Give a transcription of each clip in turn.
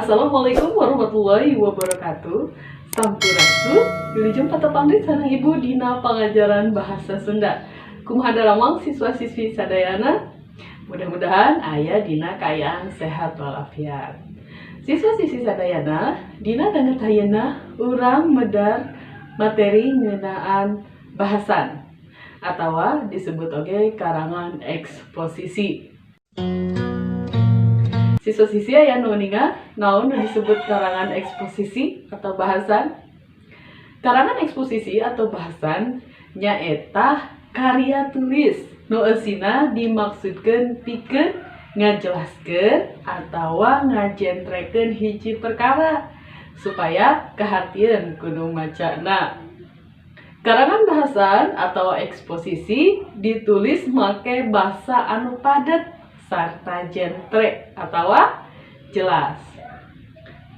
Assalamualaikum warahmatullahi wabarakatuh. Sampurasun, wilujeng patepang deui sareng Ibu dina pangajaran bahasa Sunda. Kumaha daramang, siswa-siswi sadayana? Mudah-mudahan aya dina kaayaan sehat walafiat. Siswa-siswi sadayana, dina danget ayeuna urang medar materi ngeunaan bahasan atawa disebut oge karangan eksposisi. Siswa-siswi, aya nu uninga naon nu disebut karangan eksposisi atau bahasan? Karangan eksposisi atau bahasan nyaeta karya tulis nu eusina dimaksudkeun pikeun ngajelaskeun atawa ngajentrekeun hiji perkara supaya kahartieun ku nu macana. Karangan bahasan atau eksposisi ditulis make basa anu padet sarta jentre atawa jelas.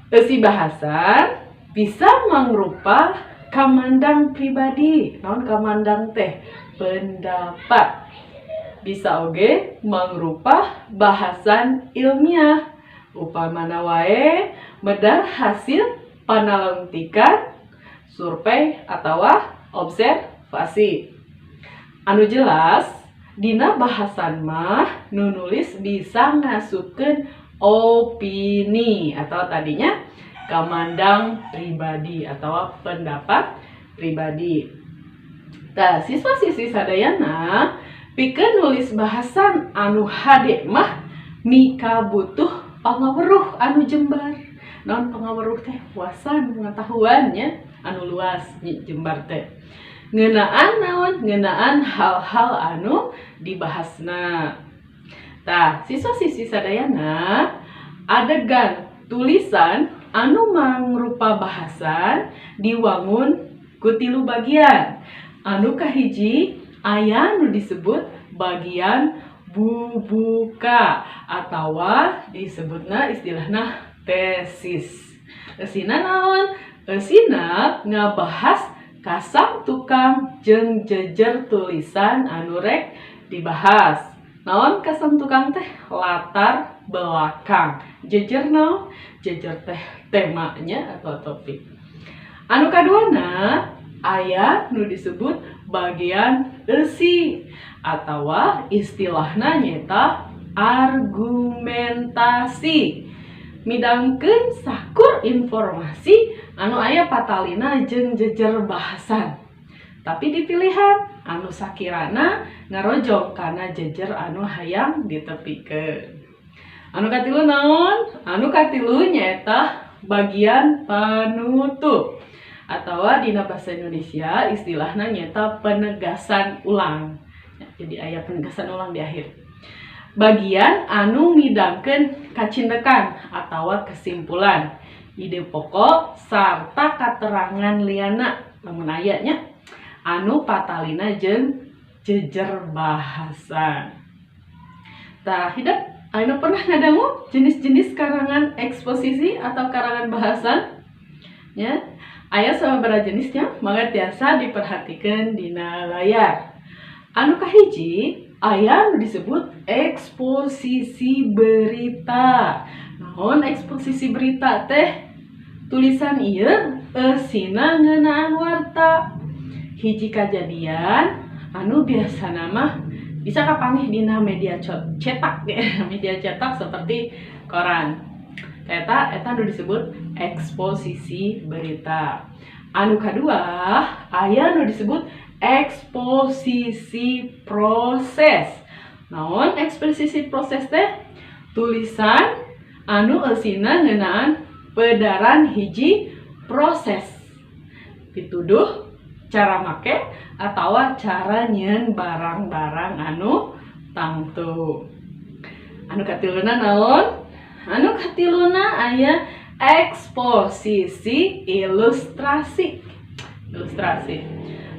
Eusi bahasan bisa mangrupa kamandang pribadi. Naon kamandang teh? Pendapat. Bisa oge mangrupa bahasan ilmiah. Upamana wae medar hasil panalungtikan, survei atawa observasi. Anu jelas, dina bahasan mah nu nulis bisa ngasupkeun opini atau tadinya kamandang pribadi atau pendapat pribadi. Tah, siswa-siswi sadayana, pikeun nulis bahasan anu hade mah mikabutuh pangaweruh anu jembar. Naon pangaweruh teh? Wawasan, pengetahuan nya anu luas, jembar teh. Ngeunaan naon? Ngeunaan hal-hal anu dibahasna. Tah, siswa-siswi sadayana, adegan tulisan anu mangrupa bahasan diwangun ku tilu bagian. Anu kahiji aya nu disebut bagian bubuka atawa disebutna istilahna tesis. Eusina naon? Eusina ngabahas kasang tukang jeung jejer tulisan anu rek dibahas. Naon kasang tukang teh? Latar belakang. Jejer naon? Jejer teh temanya atau topik. Anu kaduana aya nu disebut bagian eusi atawa istilahna nyaeta argumentasi. Midangkeun sakur informasi anu aya patalina jeung jejer bahasan. Tapi dipilihan anu sakirana ngarojong kana jejer anu hayang ditepikeun. Anu katilu naon? Anu katilu nyaeta bagian penutup atawa dina bahasa Indonesia istilahna nyaeta penegasan ulang. Jadi aya penegasan ulang di akhir. Bagian anu midangkeun kacindekan atawa kesimpulan, ide pokok sarta katerangan liana lamun aya nya anu patalina jeung jejer bahasan. Tah, hidep anu pernah ngadangu jenis-jenis karangan eksposisi atau karangan bahasan? Ya, aya sababaraha jenisnya, mangga tiasa diperhatikan dina layar. Anu kahiji aya nu disebut eksposisi berita. Naon eksposisi berita teh? Tulisan ieu eusina ngeunaan warta. Hiji kajadian anu biasana mah bisa kapanggih dina media cetak, media cetak seperti koran. Eta eta nu disebut eksposisi berita. Anu kadua aya nu disebut eksposisi proses. Naon eksposisi proses teh? Tulisan anu eusina ngeunaan pedaran hiji proses. Pituduh cara make atawa cara nyieun barang-barang anu tangtu. Anu katiluna naon? Anu katiluna aya eksposisi ilustrasi. Ilustrasi.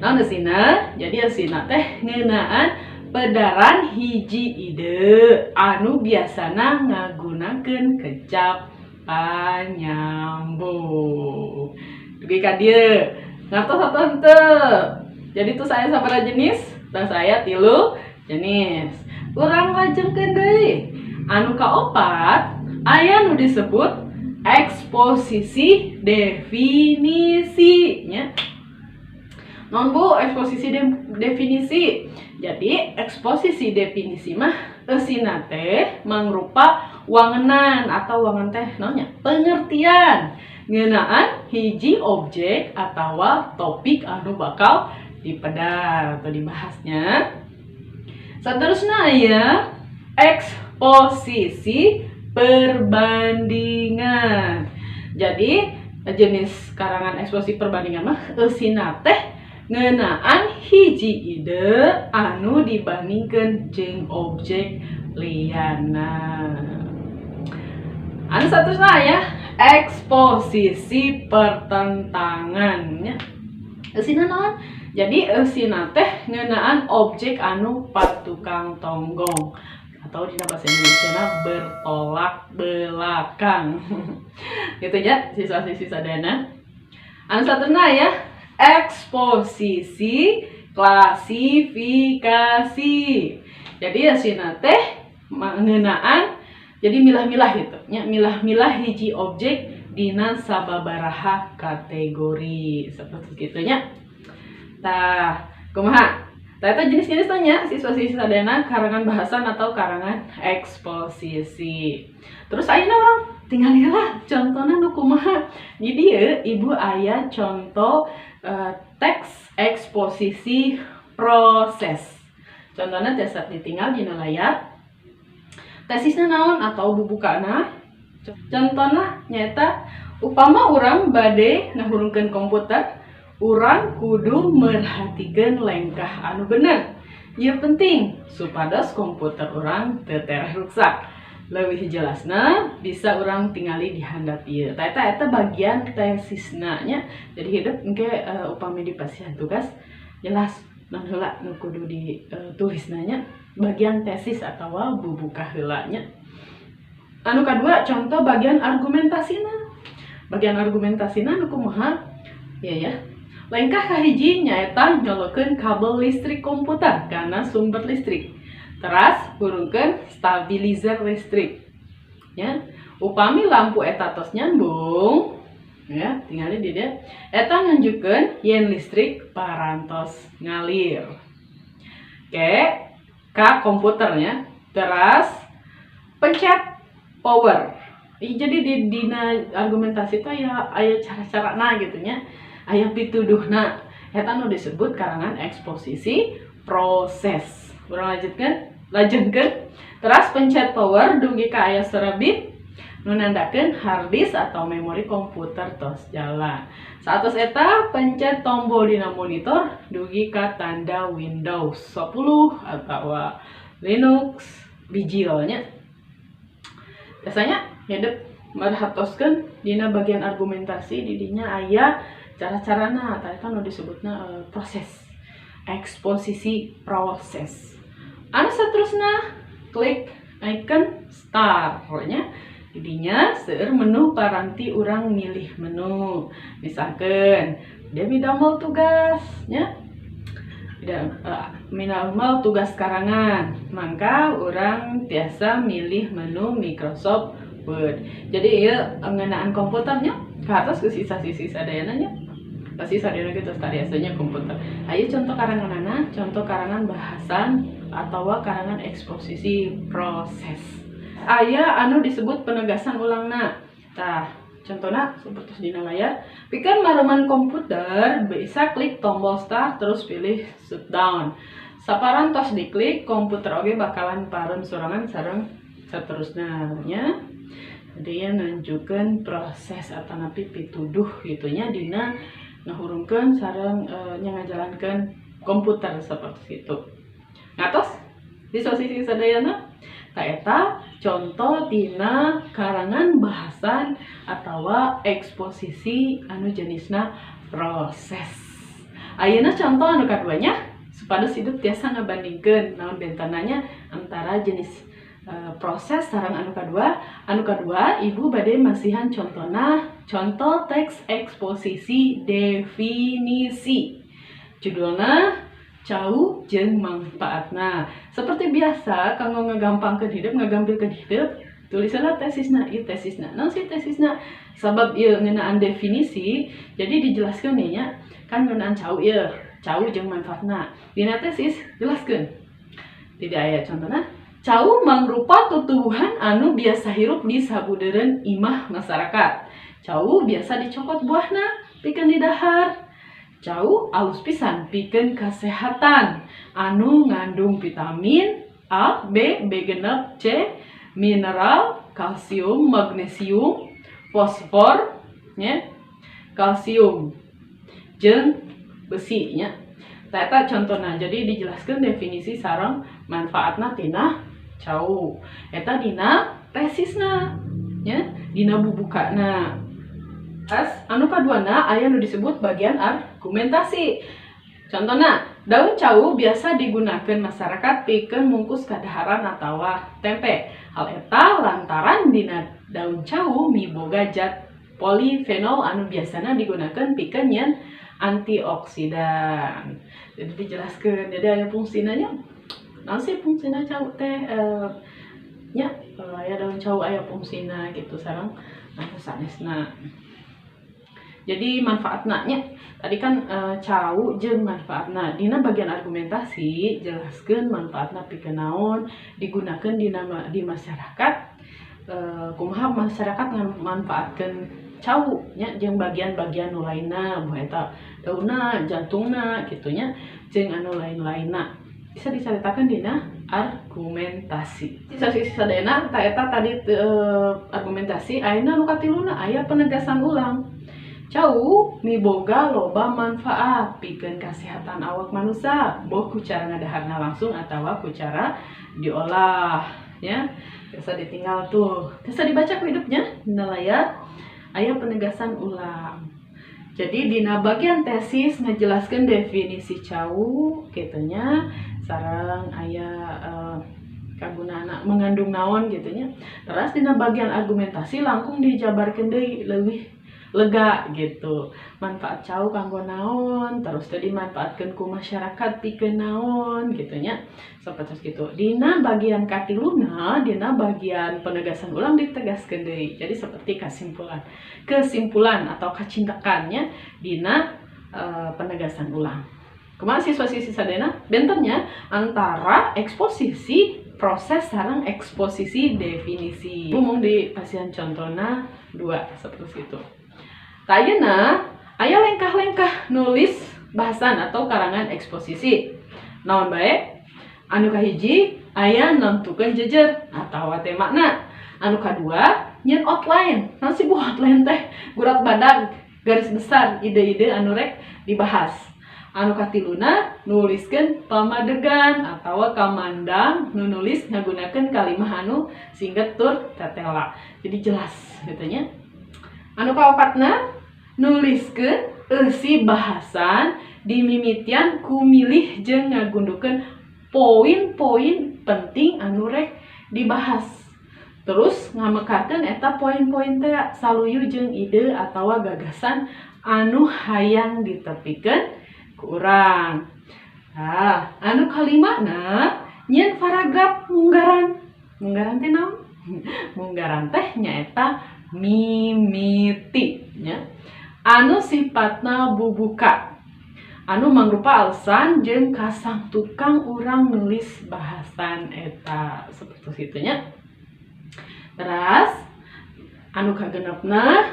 Naon eusina? Jadi eusina teh ngeunaan pedaran hiji ide anu biasana ngagunakeun kecap panyambung. Dugi ka dieu. Ngartos atau henteu? Jadi tuh aya sabaraha jenis? Tah, aya tilu jenis. Urang lajengkeun deui. Anu kaopat aya nu disebut Eksposisi definisi nya. Naon Bu eksposisi definisi? Jadi eksposisi definisi mah eusina teh mangrupa wangenan atau wangen teh naon nya? Pengertian ngeunaan hiji objek atau topik anu bakal dipedar atau dibahasnya. Seterusnya ya eksposisi perbandingan. Jadi jenis karangan eksposisi perbandingan mah eusina teh ngeunaan hiji ide anu dibandingkeun jeung objek liyana. Anu saterusna ya eksposisi pertentangan nya. Eusina naon? Jadi eusina teh ngeunaan objek anu patukang tonggong atau dina bahasa Indonesia bertolak belakang. Gitu ya siswa-siswi sadayana. Anu saterusna ya eksposisi klasifikasi. Jadi eusina teh ngeunaan jadi milah-milah gitu nya, milah-milah hiji objek dina sababaraha kategori seperti kitu nya. Tah, kumaha? Tah, eta jenis-jenis nya siswa-siswi sadayana karangan bahasan atau karangan eksposisi. Terus ayeuna urang tingal heula contohna nu kumaha. Di dieu ibu aya contoh teks eksposisi proses. Contohna tiasa ditinggal dina layar. Tesisna naon atau bubukana? Contohna nyaeta upama urang bade ngahurungkeun komputer, urang kudu merhatikeun lengkah anu bener. Ieu penting supados komputer urang teu tereh ruksak. Leuwih jelasna bisa urang tingali di handap ieu. Tah, eta eta bagian tesisna nya. Jadi hidup engke upami dipasihan tugas jelas naon heula nu kudu ditulisna nya, bagian tesis atau bubuka heula nya. Anu kadua contoh bagian argumentasina. Bagian argumentasina nu kumaha? Ya ya. Lengkah kahiji nyaeta nyolokeun kabel listrik komputer kana sumber listrik. Teras hurungkeun stabilizer listrik. Ya, upami lampu eta tos nyambung, ya, tingali di dieu. Eta nunjukkeun yen listrik parantos ngalir. Oke, ka komputernya. Teras pencet power. Ih, jadi di dina argumentasi teh ya aya cara-carana gitu nya. Aya pituduhna. Eta nu disebut karangan eksposisi proses. Urang lanjutkeun, lajengkeun. Teras pencet power dugi ka aya suara bip nu nandakeun hard disk atau memori komputer tos jalan. Saatos eta pencet tombol dina monitor dugi ka tanda Windows 10 atau Linux bijil nya. Biasanya hidup merhatoskeun dina bagian argumentasi didinya aya cara-carana tah eta nu disebutna proses eksposisi proses. Anu saterusna klik icon start nya. Didinya seueur menu paranti urang milih menu. Misalkan dia midamel tugas nya. Midamel tugas karangan, mangka urang tiasa milih menu Microsoft Word. Jadi ieu ngeunaan komputernya ke atas ke sisa-sisi sadayana nya. Pasti sadayana kitu tariasanya komputer. Ayo contoh karanganana, contoh karangan bahasan atau karangan eksposisi proses. Aya anu disebut penegasan ulangna. Tah, contohna seperti dina layar. Pikeun mareman komputer bisa klik tombol start terus pilih shutdown. Saparantos diklik komputer oge bakalan parem sorangan sareng saterusna nya. Jadi ya nunjukkeun proses atanapi pituduh gitu nya dina ngahurungkeun sareng nya ngajalankeun komputer seperti itu. Ngatos di sosisi sadayana? Tah, eta contoh tina karangan bahasan atawa eksposisi anu jenisna proses. Ayeuna contoh anu kaduanya supados hidup tiasa ngabandingkeun naon bentenanya antara jenis proses sareng anu kadua. Anu kadua ibu bade masihan contona contoh teks eksposisi definisi. Judulna cau jeung mangfaatna. Seperti biasa kanggo ngagampangkeun hidup, ngagampilkeun hidup, Tulislah tesisna, ieu tesisna. Naon sih tesisna? Sabab ieu ngeunaan definisi, jadi dijelaskeun nih nya, kan ngeunaan cau ieu, cau jeung manfaatna. Dina tesis jelaskeun. Tidak aya contohna. Cau mangrupa tutuwuhan anu biasa hirup di sabudeureun imah masyarakat. Cau biasa dicokot buahna pikeun didahar. Cau alus pisan pikeun kasehatan anu ngandung vitamin A, B, B6, C, mineral, kalsium, magnesium, fosfor, nya, kalsium, jeung besi nya. Tah, eta contohna. Jadi dijelaskan definisi sareng manfaatna tina cau. Eta dina tesisna nya, dina bubukana. As, anu kaduana aya nu disebut bagian argumentasi. Contohna, daun cau biasa digunakan masyarakat pikeun mungkus kadaharan atawa tempe. Hal eta lantaran dina daun cau miboga zat polifenol anu biasana digunakan pikeun nyieun antioksidan. Jadi dijelaskeun, jadi aya fungsina nya. Naon sih fungsina cau teh? Nya aya daun cau aya fungsina gitu sareng anu sanesna. Jadi manfaatna nya tadi kan cau jeung manfaatna. Dina bagian argumentasi jelaskeun manfaatna pikeun naon digunakeun dina di masyarakat, kumaha masyarakat ngamanfaatkeun cau nya jeung bagian-bagian nu lainna, boh eta daunna, jantungna kitu nya, jeung anu lain-lainna. Bisa dicaritakeun dina argumentasi. Sisa-sisa sadayana tah eta tadi argumentasi. Ayeuna nu katiluna aya penegasan ulang. Cau miboga loba manfaat pikeun kasehatan awak manusia, boh ku cara ngadaharna langsung atawa ku cara diolah ya. Biasa ditinggal tuh. Bisa dibaca ku hidupnya dina layar aya penegasan ulang. Jadi dina bagian tesis ngejelaskan definisi cau kitu nya, sareng aya kagunaanna mengandung naon gitu nya. Terus dina bagian argumentasi langkung dijabarkeun deui leuwih lega gitu. Manfaat cau kanggo naon, terus teh dimanfaatkeun ku masyarakat pikeun naon gitu nya. Sapertos kitu. Dina bagian katiluna, dina bagian penegasan ulang ditegaskeun deui. Jadi seperti kesimpulan. Kesimpulan atau kacintekannya dina penegasan ulang. Kumaha siswa-siswi sadayana? Benten nya antara eksposisi proses sareng eksposisi definisi. Umum di pasihan contohna dua seperti itu. Tah, ayeuna aya lengkah-lengkah nulis bahasan atau karangan eksposisi. Naon bae? Anu kahiji aya nentukeun jejer atawa temana. Anu kadua nyieun outline. Naon sih bu outline teh? Gurat badag, garis besar ide-ide anu rek dibahas. Anu katiluna nuliskeun pamadegan atawa kamandang nu nulis ngagunakeun kalimah anu singget tur tetela. Jadi jelas gitu nya. Anu kaopatna nuliskeun eusi bahasan dimimitian ku milih jeung ngagundukeun poin-poin penting anu rek dibahas. Terus ngamekarkeun eta poin-poin teh saluyu jeung ide atawa gagasan anu hayang ditepikeun ku urang. Nah, anu kalimana nyieun paragraf munggaran. Munggaran teh naon? Munggaran teh nyaeta mimiti nya. Anu sifatna bubuka. Anu mangrupa alasan jeung kasang tukang urang nulis bahasan eta seperti itu nya. Terus anu kagenepna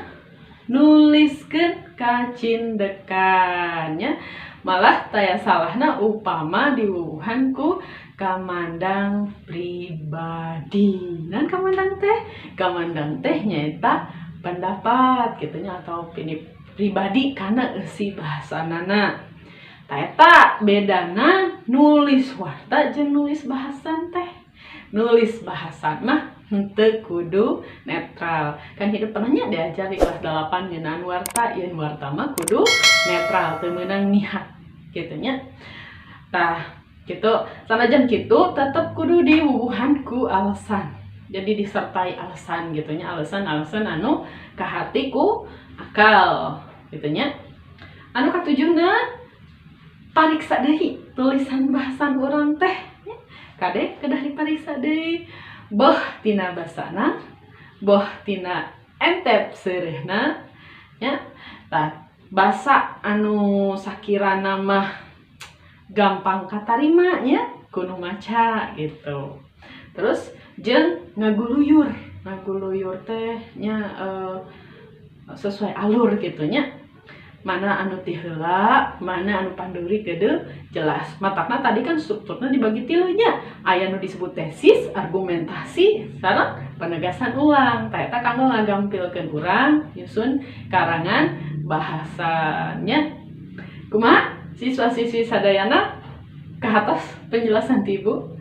nuliskeun kacindekan nya. Malah taya salahna upama diwuwuhan ku kamandang pribadi. Naon kamandang teh? Kamandang teh nyaeta pendapat gitu nya atau opini pribadi kana eusi bahasanana. Tah, eta bedana nulis warta jeung nulis bahasan teh. Nulis bahasan mah henteu kudu netral. Kan hidup pernah nya diajar di kelas 8 ngeunaan warta, ieun warta mah kudu netral, teu meunang mihak gitu nya. Tah, gitu. Sanajan kitu tetep kudu diwuwuhan ku alasan. Jadi disertai alasan gitu nya, alasan-alasan anu kahati ku akal gitu nya. Anu katujuhna pariksa deui tulisan bahasan urang teh nya. Kade kedah dipariksa deui. Boh tina basana, boh tina entep seureuhna nya. Tah, basa anu sakirana mah gampang katarima nya ku nu maca gitu. Terus jeung ngaguluyur, ngaguluyur teh nya sesuai alur gitu nya, mana anu ti heula, mana anu pandeuri kudu jelas. Matakna tadi kan strukturna dibagi tilu nya, aya nu disebut tesis, argumentasi, sareng penegasan ulang. Tah, eta kanggo ngagampilkeun urang nyusun karangan bahasanya. Kumaha, siswa-siswi sadayana, kahartos penjelasan ti Ibu?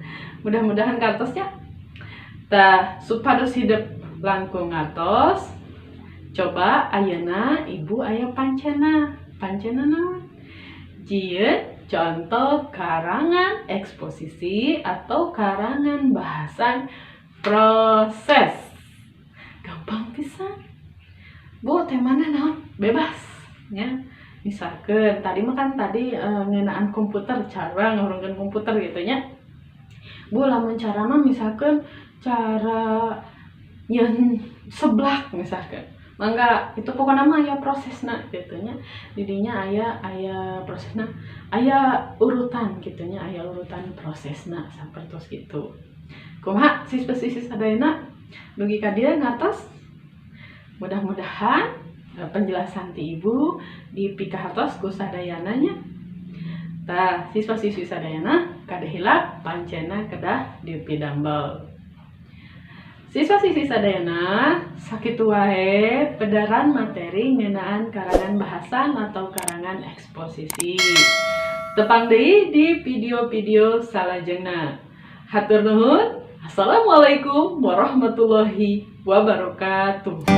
Mudah-mudahan kahartos nya. Tah, supados hidep langkung ngartos, coba ayeuna Ibu aya pancena. Pancena naon? Jieun contoh karangan eksposisi atau karangan bahasan proses. Gampang pisan. Bu, temana naon? Bebas ya. Misalkan tadi mah kan tadi ngeunaan komputer, cara ngahurungkeun komputer gitu nya. Bu, lamun cara mah misalkan cara nyieun seblak misalkan. Mangga, itu pokoknya mah aya prosesna gitu nya. Didinya aya aya prosesna, aya urutan gitu nya, aya urutan prosesna sapertos gitu. Kumaha, siswa-siswi sadayana, dugi ka dieu ngartos? Mudah-mudahan penjelasan ti Ibu dipikahartos ku sadayana nya. Tah, siswa-siswi sadayana, kade hilap pancena kedah dipidamel. Siswa-siswi sadayana, sakitu wae pedaran materi ngeunaan karangan bahasan atau karangan eksposisi. Tepang deui di video-video salajengna. Hatur nuhun. Assalamualaikum warahmatullahi wabarakatuh.